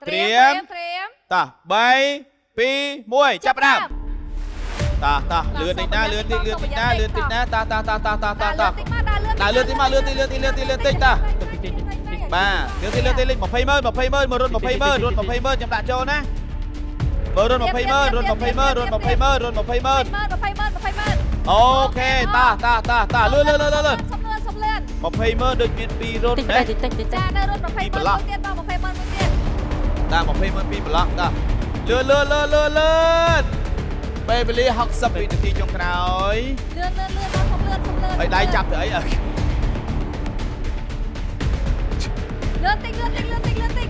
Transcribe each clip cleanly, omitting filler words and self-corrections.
ត្រៀម ត្រៀម តោះ3 2 1ចាប់ផ្ដើមតោះតោះលឿនតិចណាលឿនតិចលឿនតិចណាលឿនតិចណាតោះតោះតោះតោះតោះតោះតោះ ដើរលឿនតិចមកដើរលឿន ដើរលឿនតិចមកលឿនតិចលឿនតិចលឿនតិចលឿនតិចតោះបាទលឿនតិចលឿនតិចលេខ20ម៉ឺន20ម៉ឺនមករត់20ម៉ឺនរត់20ម៉ឺនចាំដាក់ចូលណាមើលរត់20ម៉ឺនរត់20ម៉ឺនរត់20ម៉ឺនរត់20ម៉ឺន 20ម៉ឺន20ម៉ឺន OK តោះតោះតោះតោះលឿនលឿនលឿនលឿន សុំលឿនសុំលឿន 20ម៉ឺនដូចមាន2រត់ តិច ណា តិចតិចតិច ចានៅរត់20ម៉ឺនមួយទៀតបង20ម៉ឺនមួយទៀត តា20ម៉ឺន2ប្លុកតាលឿនលឿនលឿនលឿនលឿនពេលវេលា60វិនាទីចុងក្រោយ លឿនលឿនលឿនបងសុំលឿនសុំលឿន ហើយដៃចាប់ទៅអីអើ លឿនតិចលឿនតិចលឿនតិចលឿនតិច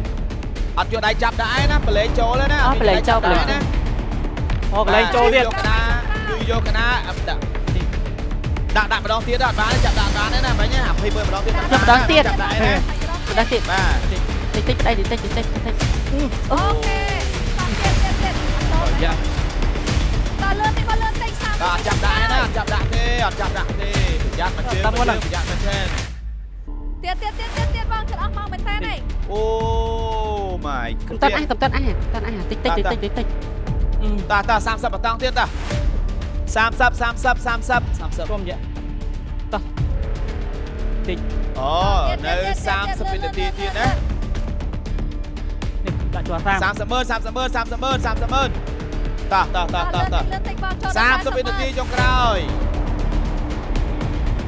អត់យកដៃចាប់ដែរណាប្រឡែងចូលណា អូកន្លែងចូលទៀត យកកណាគឺយកកណាអត់ដាក់ដាក់ដាក់ម្ដងទៀតអត់បានចាប់ដាក់បានទេណាបាញ់ណា20ម៉ឺនម្ដងទៀតចាប់ដាក់ណា ម្ដងទៀត បាទ តិចតិចប្តីតិចតិចតិចតិច OK តាមទៀតទៀតទៀតអត់ចូល យ៉ា តលឿនតិចបងលឿនតិច30 បាទចាប់ដាក់ណាអត់ចាប់ដាក់ទេអត់ចាប់ដាក់ទេប្រយ័ត្នមកជើងប្រយ័ត្នមកជើង ទៀតទៀតទៀតទៀតទៀតបងជិតអស់ម៉ោងមែនតើនេះ អូ my កំតាន់អះកំតាន់អះកំតាន់អះតិចតិចតិចតិចតិច តាតា30បតង់ទៀតតា30 30 30 30 គុំយ៉ាតោះតិច អូនៅ30វិនាទីទៀតណា នេះដាក់ជាប់30 30ម៉ឺន30ម៉ឺន30ម៉ឺន30ម៉ឺនតាតាតាតាតា លឿនតិចបងចូល 30វិនាទីចុងក្រោយ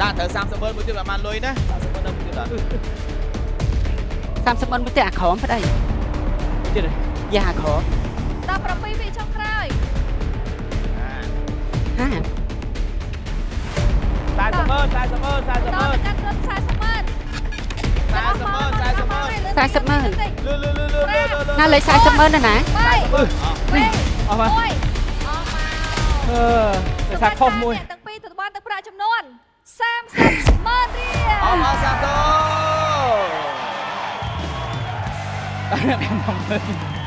ដាក់ត្រូវ30ម៉ឺនមួយទៀតប្រហែលលុយណា30ម៉ឺននៅមួយទៀតអត់ 30ម៉ឺនមួយទៀតអាក្រមប្តីទៀតយ៉ាអាក្រម 17វិចុងក្រោយ ហា 40ម៉ឺន40ម៉ឺន40 ត ម៉ឺន ទៅកាន់រត់40ម៉ឺន 40ម៉ឺន40ម៉ឺន 40ម៉ឺន លឿនលឿនលឿនលឿនលឿន ណាលេខ40ម៉ឺនណាណា 3 2 អស់មក 1អស់មក អឺតែថាខុសមួយ ទាំងពីរទទួលបានទឹកប្រាក់ចំនួន30ម៉ឺនរៀល អរសាទរ តែមកមើល